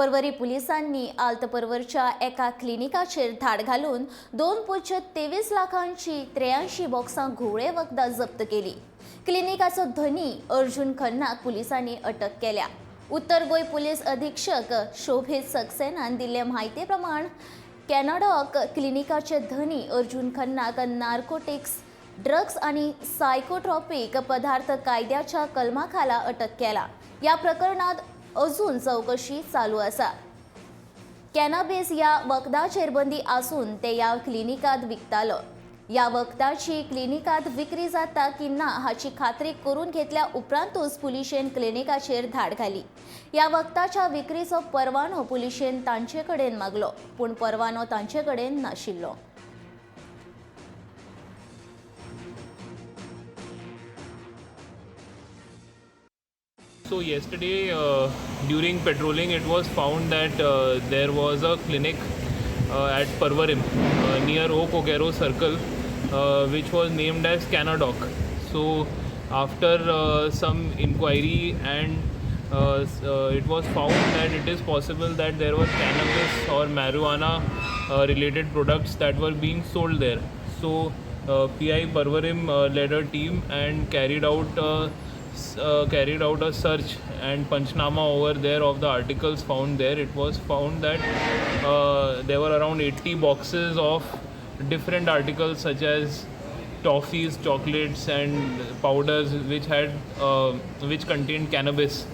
पर्वरी पुलिसांनी आल्त पर्वरच्या एका क्लिनिकाचेर धाड घालून 2.23 लाखांची 83 बॉक्सां घुंवळे वखदां जप्त केली. क्लिनिकाचो धनी अर्जुन खन्नाक पुलिसांनी अटक केल्या. उत्तर गोंय पुलीस अधीक्षक शोभित सक्सेनान दिल्ले म्हायती प्रमाण, कॅनडॉक क्लिनिकाचे धनी अर्जुन खन्नाक नार्कोटिक्स ड्रग्स आणि सायकोट्रॉपिक पदार्थ कायद्याच्या कलमाखाला अटक केला. या प्रकरणात अजून चौकशी चालू आसा. कॅनाबीस ह्या वखदाचेर बंदी आसून ते ह्या क्लिनिकात विकतालो. ह्या वखदाची क्लिनिकात विक्री जाता की ना हाची खात्री करून घेतल्या उपरांतूच पुलिशेन क्लिनिकाचेर धाड घाली. ह्या वखदाच्या विक्रीचो परवानो पुलिशेन तांचे कडेन मागलो, पूण परवानो तांचे कडेन नाशिल्लो. So yesterday, during patrolling, it was found that there was a clinic at Parvarim near Oak Ogero Circle, which was named as Canadoc. So after some inquiry and it was found that it is possible that there were cannabis or marijuana related products that were being sold there. So PI Parvarim led a team and carried out a search and panchnama over there of the articles found there. It was found that there were around 80 boxes of different articles such as toffees, chocolates, and powders which contained cannabis.